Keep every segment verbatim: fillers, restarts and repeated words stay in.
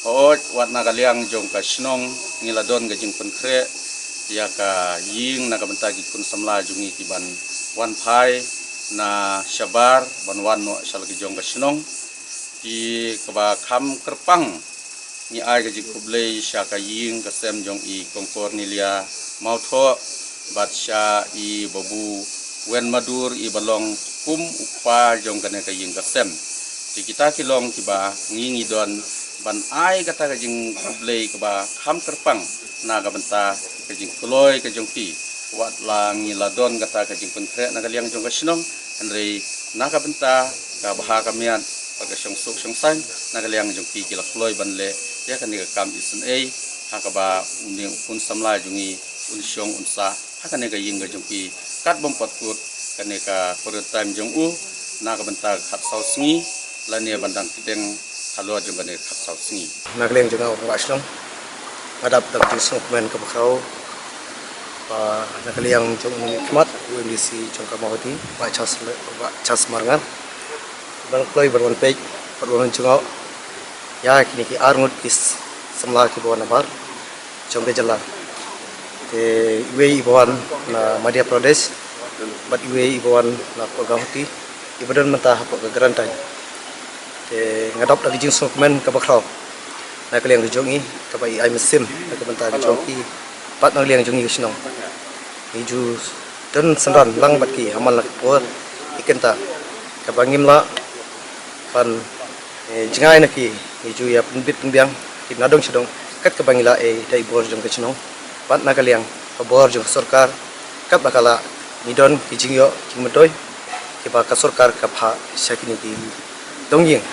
Oi, wat na ka liang jong ka shnong ngi la don ka jingpynkhreh ïa ka ïing na ka bynta ki khun samla jong ngi ki ban wan phai na shabar ban wan noh sha la ki jong ka shnong. Ki kaba kham kyrpang ngi ai ka jingkhublei sha ka ïing ka sem jong i Kong Cornelia Mawthoh bad sha i Babu Wen Madur i ba long kum u kpa jong kane ka ïing ka sem. Te kita ki long kiba ngi ngi don ban ai kata ka jingkhublei kaba kham kyrpang na ka bynta ka jingkloi ka jong ki. Wat la ngi la don kata ka jingpynkhreh na ka liang jong ka shnong, hynrei na ka bynta ka bha ka miat bad ka shongsuk shongsaiñ na ka liang jong ki ki la kloi ban leh ïa kane ka kam isynei ha kaba une u khun samla jong ngi un shong un sah ha kane ka ïing ka jong ki kat bym pat kut kane ka period time jong u na ka bynta ka khatsaw sngi lane ban dang kdeng halor jong kane ka khatsaw sngi. Na ka liang jong nga u rangbah shnong, nga dap da ka jingsngewkmen kaba khraw ba na ka liang jong u khmat u M D C jong ka Mawhati, Bah Charles, Bah Charles Marngar, ban kloi ban wan peit bad wan jngoh ïa kine ki arngut ki samla kiba wan nabar jong ka jylla. Te iwei iba wan na Madhya Pradesh bad iwei iba wan na Guwahati, iba don mynta hapoh ka quarantine. Te nga dap da ka jingsngewkmen kaba khraw na ka liang ka jong i, kaba i ai mynsiem na ka bynta ka jong ki bad na ka liang jong i ka shnong. Ngi ju don synran lang bad ki ha man la ka por ki kynta, kaba ngim lah ban eh, jngai na ki, ngi ju ïa pynbit pynbiang ki na dong sha dong kat kaba ngi lah, eh, da i bor jong ka shnong bad na ka liang ka bor jong ka sorkar. Kat ba ka lah ngi don ki jingïoh jingmyntoi kiba ka sorkar ka phah sha kine ki dong ïing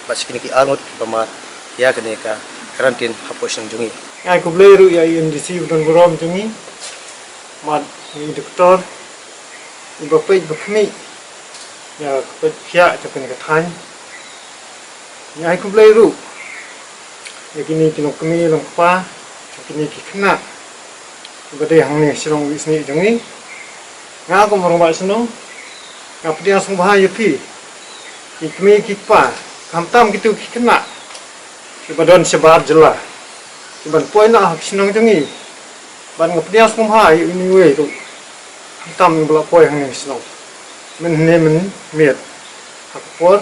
bad sha kine ki arngut kiba mad ïa kane ka quarantine hapoh shnong jong ngi. Nga ai khublei ruh ïa i M D C ba don burom jong ngi, bad i doktor iba peit ba khmih ïa ka peit phiah jong kane ka thaiñ. Nga ai khublei ruh ïa kine ki longkmie longkpa, ïa kine ki khynnah kiba dei hangne shnong Isni jong ngi. Nga kum u rangbah shnong nga pdiang sngewbha ïa phi ki kmie ki kpa, khamtam kito ki khynnah kiba don shabar jylla kiban poi noh ha ka shnong jong ngi. Bad nga pdiang sngewbha ïa une uwei ruh, khamtam iba la poi hangne shnong mynhynne mynmiet ha ka por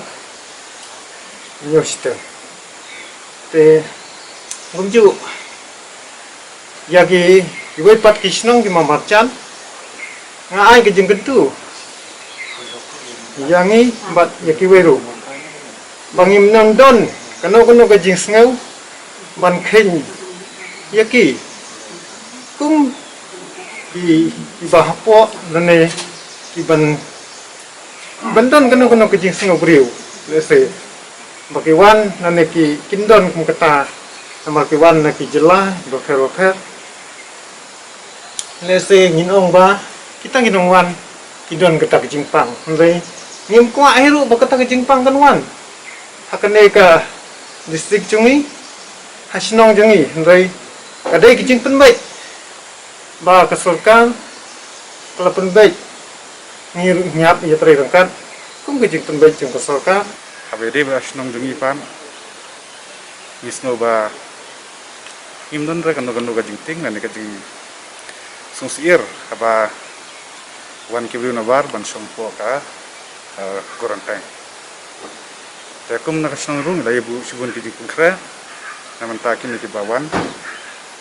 hynñiew shiteng. Te kumjuh ïa ki, iwei pat ki shnong ki marjan, nga ai ka jingkyntu ïa ngi bad ïa kiwei ruh ba ngim nang don kano kano ka jingsngew ban kheiñ ïa ki kum ki, kiba hapoh lane kiban, ban don kano kano ka jingsngew briew. Lehse ba ki wan lane ki, kin don kum kata namar ki wan na ki jylla bapher bapher. Lehse ngin ong ba kita ki nongwan ki don kata ka jingpang, hynrei ngim kwah hi ruh ba kata ka jingpang kan wan ha kane ka district jong ngi, ha shnong jong ngi, hynrei ka dei ka jingpynbeit ba ka sorkar ka la pynbeit. Ngi ruh ngi hap ïatrei ryngkat kum ka jingpynbeit jong ka sorkar. Haba ïadei bad ka shnong jong ngi pat, ngi sngew ba ngim don re kano kano ka jingtieng lane ka jingsngewsyier haba wan ki briew nabar ban shong hapoh ka, eh, quarantine. Te kum na ka shnong ruh ngi la ïa buh shibun ki jingpynkhreh na bynta kine kiba wan,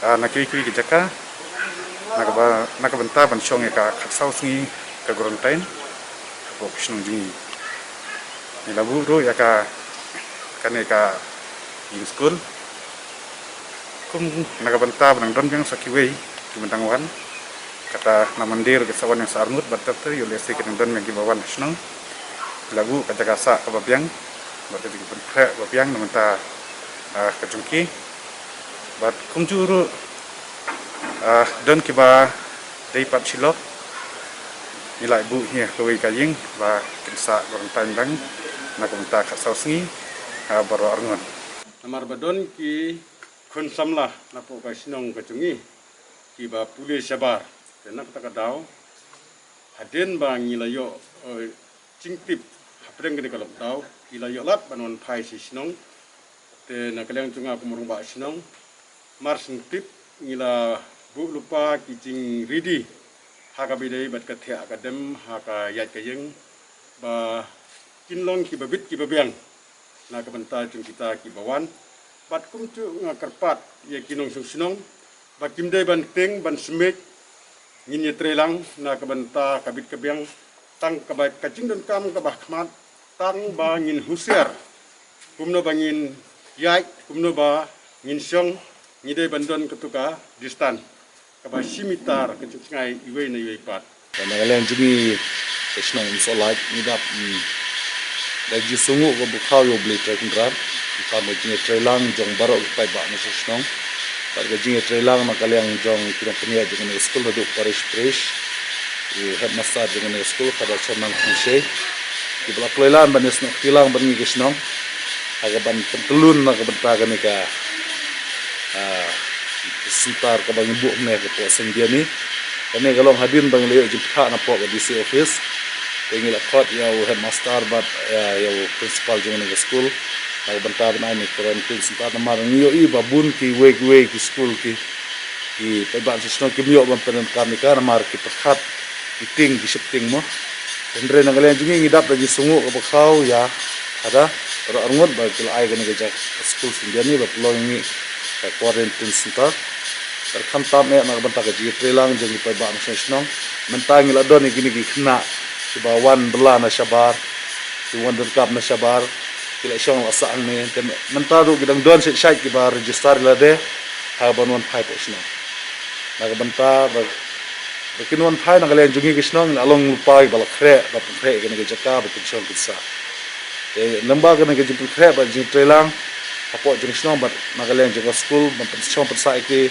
ah, na kiwei kiwei ki jaka na kaba, na ka bynta ban shong ïa ka khatsaw sngi ka quarantine hapoh ka shnong jong ngi. Ngi la buh ruh ïa ka, kane ka ïing skul kum na ka bynta ba nang don biang sa kiwei kiba dang wan. Kata na Monday ruh ki sa wan ïa sa arngut bad ter ter, ïoh lehse ki dang don biang kiba wan ha shnong. Ngi la buh ka jaka sah kaba biang bad ka jingpynkhreh ba biang na bynta, ah, ka jong ki. Bad kumjuh ruh, ah, don kiba dei pat shi lok, ngi la buh hi ha kawei ka ïing ba kin sah quarantine dang na ka bynta khatsaw sngi, ah, baroh arngut. Namar ba don ki khun samla napoh ka shnong ka jong ngi kiba pule shabar. Te na kata ka daw, hadien ba ngi la ïoh, eh, jingtip hapdeng kane ka lockdown, ki la ïoh lad ban wan phai sha shnong. Te na ka liang jong nga kum u rangbah shnong, mar shen tip ngi la buh lypa ki jingready ha kaba ïadei bad ka thiah ka dem ha ka ïaid ka ïeng ba kin long kiba bit kiba biang na ka bynta jong kita kiba wan. Bad kumjuh nga kyrpad ïa ki nongshong shnong ba kim dei ban tieng ban smiej, ngin ïatreilang na ka bynta ka bit ka biang, tang kaba ka jingdonkam kaba khmat, tang ba ngin husiar kumno ba ngin ïaid, kumno ba ngin shong, ngi dei ban don katu ka distance kaba shi mitar ka jingjngai iwei na iwei pat. Na ka liang jong ngi ka shnong Umsohlait ngi dap, mm, da jingsngewnguh kaba khaw ïa U Blei Trai Kynrad, ka jingïatreilang jong baroh ki paidbah na shnong. Bad ka jingïatreilang na ka liang jong ki nongpynïaid jong kane ka skul haduh parish priest, u headmaster jong kane ka skul, Father Chemnang Khushei, kiba la kloi lan ban ïasnoh kti lang bad ngi ka shnong ha kaban pyntyllun na ka bynta kane ka, ah, center kaba ngi buh mynne hapoh Saint Vianney. Kane ka long hadien ba ngi la ïoh jingpynthah napoh ka D C office. Te ngi la khot ïa u headmaster bad ïa, ïa u principal jong kane ka skul na ka bynta ban ai ïa kane ka quarantine center, namar ngi ïohi ba bun kiwei kiwei ki skul ki, ki paidbah shnong kim ïoh ban pyndonkam ïa ka namar ki pyrkhat ki tieng, ki sheptieng mo. Hynrei na ka liang jong ngi ngi dap da jingsngewnguh kaba khaw ïa, hada, baroh arngut ba ki la ai kane ka jaka skul Saint Vianney ba pynlong ïa ngi ka quarantine center. Bad khamtam eh na ka bynta ka jingïatreilang jong ki paidbah na shnong shnong. Mynta ngi la don ïa kine ki khynnah kiba wan bylla na shabar, ki wan donkam na shabar, ki la shong la sah hangne. Te mynta ruh ki dang don shait shait kiba register ïa lade ha ban wan phai hapoh shnong. Na ka bynta ba, ba kin wan phai na ka liang jong ngi ka shnong, ngi la long lypa kiba la khreh, ba pynkhreh ïa kane ka jaka ba kin shong kin sah. Te lyngba kane ka jingpynkhreh bad jingtreilang hapoh jong ka shnong bad na ka liang jong ka skul ban pynshong pynsah ïa ki,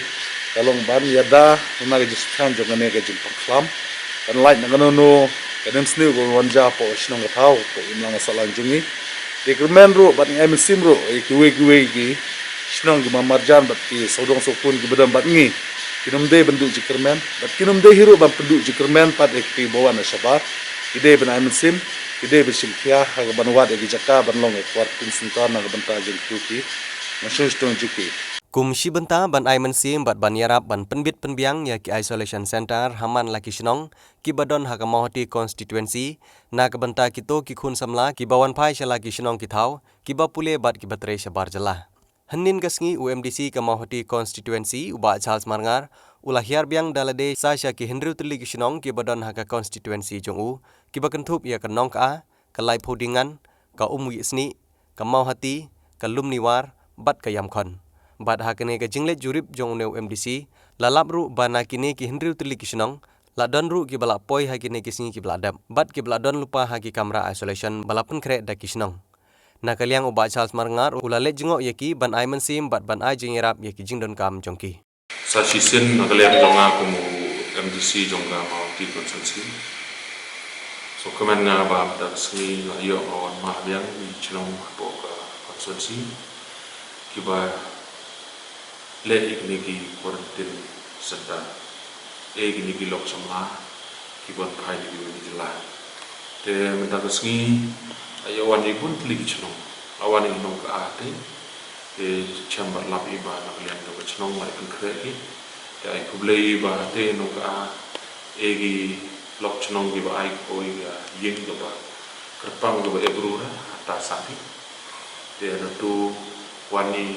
ka long ban ïada na ka jingshngaiñ jong kane ka jingpang khlam. Kan lait na kano kano ka nemsniew ka wan jia hapoh shnong ka thaw, hapoh imlang ka sahlang jong ngi. Te kyrmen ruh bad ngi ai mynsiem ruh ïa kiwei kiwei ki shnong kiba marjan bad ki sawdong sawkun kiba don bad ngi. Kin ym dei ban duh jingkyrmen bad kin ym dei hi ruh ban pynduh jingkyrmen pat ïa kiba wan na shabar. Ki dei ban ai mynsiem, ki dei ban shim khia ha kaban wad ïa ki jaka ban long ïa quarantine center na ka bynta jong kito ki nongshong shnong jong ki. Kum shi bynta ban ai mynsiem bad ban ïarap ban pynbit pynbiang ïa ki isolation center ha man la ki shnong kiba don ha ka Mawhati constituency na ka bynta kito ki khun samla kiba wan phai sha la ki shnong ki thaw, kiba pule bad kiba trei shabar jylla. Hynnin ka sngi u M D C ka Mawhati constituency u Bah Charles Marngar u la hiar biang da lade sa sha ki hynriew tylli ki shnong kiba don ha ka constituency jong u, kiba kynthup ïa ka Nongkha, ka Laiphew Dingan, ka Umwiesnih, ka Mawhati, ka Lumniwar bad ka Yamkhon. Bad ha kane ka jingleit jurip jong une u M D C la lap ruh ba na kine ki hynriew tylli ki shnong la don ruh kiba la poi ha kine ki sngi kiba la dep bad kiba la don lypa ha ki kamra isolation ba la pynkhreh da ki shnong. Na ka liang u Bah Charles Marngar u la leit jngoh ïa ki ban ai mynsiem bad ban ai jingïarap ïa ki jingdonkam jong ki. Sa shisien na ka liang jong nga kum u M D C jong ka Mawhati constituency, sngewkmen nga ba mynta ka sngi la ïoh ban wan mah biang ïa ki shnong hapoh ka constituency kiba leh ïa kine ki quarantine center, eh, kine ki lok samla kiba wan phai na kiwei ki jylla. Te mynta ka sngi la ïoh wan ïa ki bun tylli ki shnong, la wan ïa ki Nongkha te, te shem bad lap ïa ba na ka liang jong ka shnong la ïa pynkhreh ki. Te ai khublei ba te Nongkha, eh, ki lok shnong kiba ai kawei ka ïing kaba kyrpang kaba eh bru ra, hata sah ki. Te nato wan ïa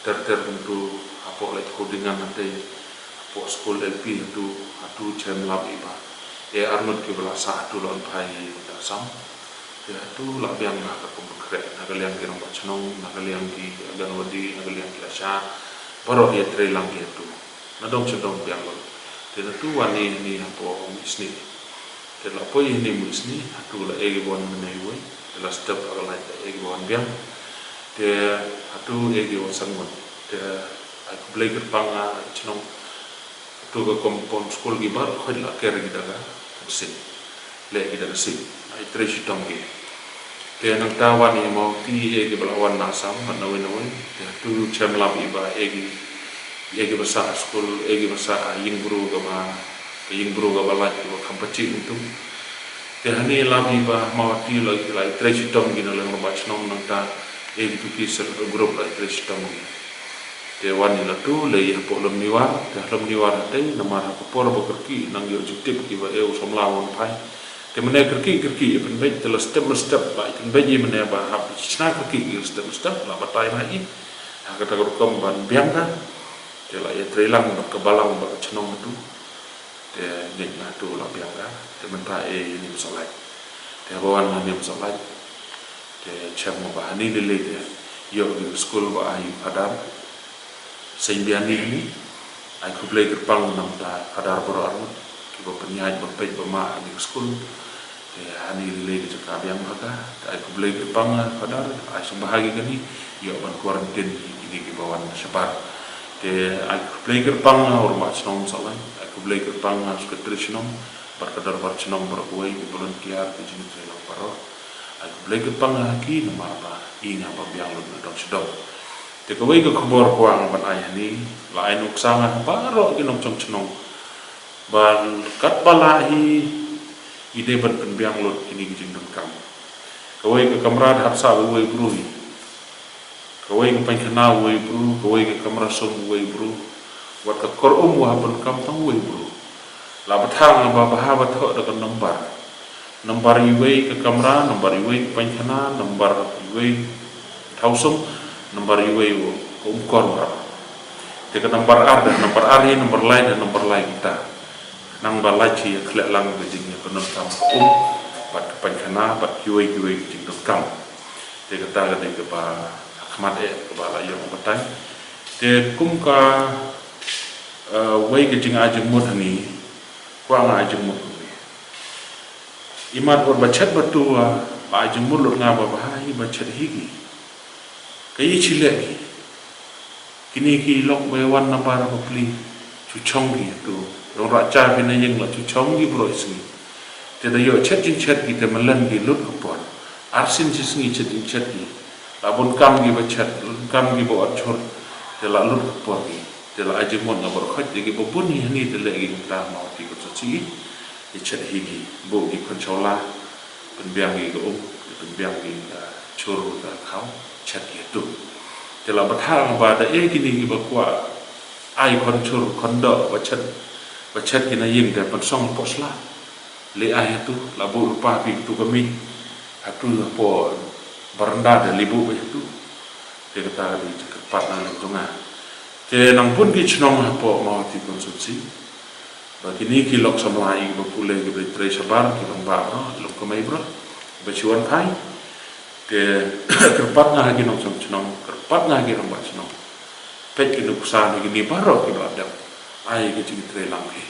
ter ter kumto hapoh Laiphew Dingan hangtei, hapoh skul L P hato, hato shem lap ïa ba eh arngut kiba la sah hato la wan phai mynta Assam. Te hato la biang ha ka kum ba khreh na ka liang ki rangbah shnong, na ka liang ki Anganwadi, na ka liang ki ASHA, baroh ïatreilang ki hato. Na dong sha dong biang lut. Te nato wan ïa ine hapoh Umwiesnih. Te la poi ine Umwiesnih, hato la eh kiba wan mynne iwei. Te la step la ka lait la eh kiba wan biang. Te hato eh kiba wan san ngut. Te ai khublei kyrpang ïa ki shnong. Hato ka compound school ki baroh khoit la ker ki da ka sing. Leh ki da ka sing. Ai trei shitom ki. Te nangta wan ïa Mawhati eh kiba la wan na Assam bad nawei nawei. Te hato shem lap ïa ba eh ki, eh kiba sah skul, eh kiba sah ïing bru kaba, ka ïing bru kaba lait kaba kham pajih kumto. Te hangne lap ïa ba Mawhati la, la trei shitom ki na liang rangbah shnong nangta. Ei, kito ki self help group la ïatrei shitom. Te wan ïa latu, leit ïa hapoh Lumniwar, te Lumniwar hatei, namar ha ka por ba kyrkieh nang ïoh jingtip kiba ei u samla wan phai. Te mynne kyrkieh kyrkieh ïa pynbeit, te la step mynstep ba ïa pynbeit ïa mynne ba hap shna kyrkieh ïa step mynstep, la batai ma i. Ha kata ka rukom ban biang ka. Te la ïatrei lang bad ka balang bad ka chnong hatu. Te ngeit nga tu la biang ka. Te mynta ei ïa Niamsohlait. Te haba wan ha Niamsohlait, te chem ba hani lei lei te ïoh ïa u skul ba ai Phadar Seiñ Biani hani. Ai khublei kyrpang namar Phadar baroh arngut kiba pynïaid ba peit ba mah ïa u skul. Te hani lei lei ka jaka biang ba ka. Te ai khublei kyrpang, ah, Phadar, ai sngewbha ïa kane, ïoh ban quarantine ïa kine kiba wan shabar. Te ai khublei kyrpang, ah, u rangbah shnong Sohlait, ai khublei kyrpang, ah, u secretary shnong, bad ka dorbar shnong baroh kawei, ki volunteer, ki jingïatrei lang baroh. Ai khublei kyrpang, ah, ha ki namar ba i nga ba biang lut na dong sha dong. Te kawei ka khubor kwah nga ban ai hani, la ai nuksa nga ha baroh ki nongshong shnong. Ba katba lah hi i dei ban pynbiang lut kine ki jingdonkam. Kawei ka kamra da hap sah uwei u briew hi. Kawei ka painkhana uwei u briew, kawei ka kamra sum uwei u briew. Wat ka kor um wa hap ban kam tang uwei u briew. La bthah nga ba bha ba thoh da ka nombar. Nombar uwei ka kamra, nombar uwei ka painkhana, nombar uwei thaw sum, nombar uwei u ka um kor wa. Te ka nombar ar da, nombar ar hi, nombar lai da, nombar lai kita. Nang ba lai chi ïa khleh lang ka jingïakynduh kam ka um, bad ka painkhana, bad kiwei kiwei ka jingdonkam. Te kata ka dei kaba ha khmat eh, kaba la ïoh batai. Te kum ka, eh, wei ka jingai jingmut hani, kwah nga ai jingmut kumne. Imat wat ba chet ba tu, ah, ba ai jingmut lut nga ba bha hi ba chet hi ki. Ka i chi leh ki. Kine ki lok ba wan nabar ba pli. Chu chong ki tu. Long ra cha phi na ïing la chu chong ki bro isngi. Te da ïoh chet jingchet ki te malen ki lut ka por. Arsien shi sngi chet jingchet ki. La bun kam ki ba chet, bun kam ki ba ot chur. Te la lut ka por ki. Te la ai jingmut nga ba khoit te ki ba bun hi hani te leh ki ta ma ti ko chi. Te chet hi ki. Bo ki khun chawla. Pynbiang ki ka um, pynbiang ki ka chur ka khaw, chet ki tu. Te la bthah nga ba da ei kine ki ba kwah ai khun chur, khun doh, ba chet, ba chet ki na ïing te pynsong hapoh sla. Leh ai hatu, la buh lypa phi tu ka mih. Hatu hapoh baranda te leh buh phi hatu. Te kata ka dei ka kyrpad na lem jong nga. Te nang bun ki chnong hapoh Mawhati constituency. Ba kine ki lok samla i ba pule ki ba trei shabar ki rangbah bro, lok kamai bro. Ba chi wan phai. Te kyrpad nga ha ki nongshong chnong, kyrpad nga ha ki rangbah chnong. Peit ki nuksa na kine baroh ki ba dep. Ai ki jingtrei lang ki.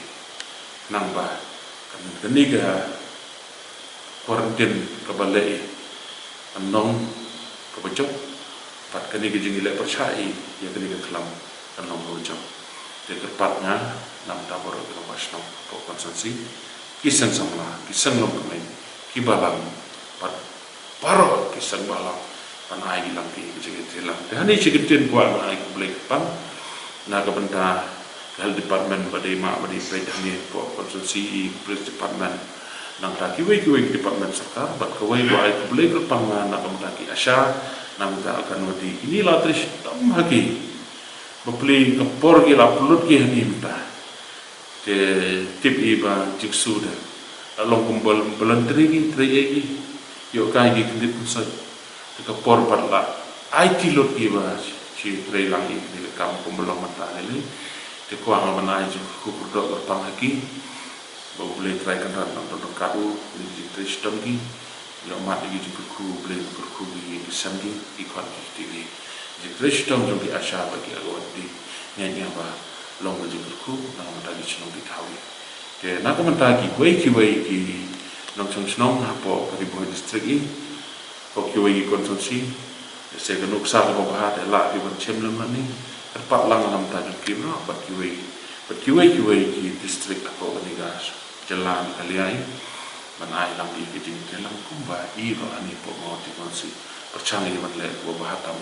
Nang ba. Kan kane ka quarantine kaba leh i kan long kaba jop, bad kane ka jingleh pyrshah i ïa kane ka khlam kan long kaba jop. Te kyrpad nga na ka bynta baroh ki rangbah shnong hapoh constituency, ki seng samla, ki seng longkmie, ki balang, bad baroh ki seng balang, ban ai lang ki jingïatrei lang. Te hani shi kyntien kwah ban ai khublei kyrpang na ka bynta ka health department ba dei ma ba dei peit hani hapoh constituency, police department. Nangta kiwei kiwei ki department sorkar, bad kawei ba ai khublei kyrpang na, na ka bynta ki ASHA, nangta Anganwadi. Kine la trei shitom ha ki. Ba pli ka por ki la pynlut ki hani mynta. Te tip i ba jingsu da. La long kum bol-, voluntary ki, trei ei ki. Ïoh kai ki kyndit kynsoi. Te ka por pat la ai ki lut ki ba shi trei lang i, te ka kam kum ba long mynta lei lei. Te kwah nga ban ai jingkyrkhu kyrdoh kyrpang ha ki. Ba U Blei Trai Kynrad nang don ryngkat u, ni ki jingtrei shitom ki. Ïoh mad ïa ki jingkyrkhu, U Blei u kyrkhu ki, ki sem ki, ki khon ki, ki kti ki. Jingtrei shitom jong ki ASHA bad ki Anganwadi. Ngeit nga ba long ka jingkyrkhu na ka bynta ki shnong ki thaw ki. Te na ka bynta kiwei kiwei ki nongshong shnong hapoh ka Ri Bhoi District i, hapoh kiwei ki constituency, te sa ka nuksa kaba bha te lah ki ban shem lem lane. Kyrpad lang na ka bynta jong ki bro, bad kiwei, bad kiwei kiwei ki district hapoh kane ka jylla Meghalaya i, ban ai lang ki, ki jingtrei lang kumba i bro hani hapoh Mawhati constituency. Pyrshang i ban leh kaba bha tam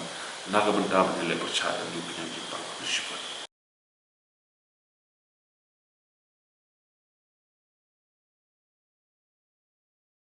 na ka bynta ban leh pyrshah ïa ki pynïaid jingpang.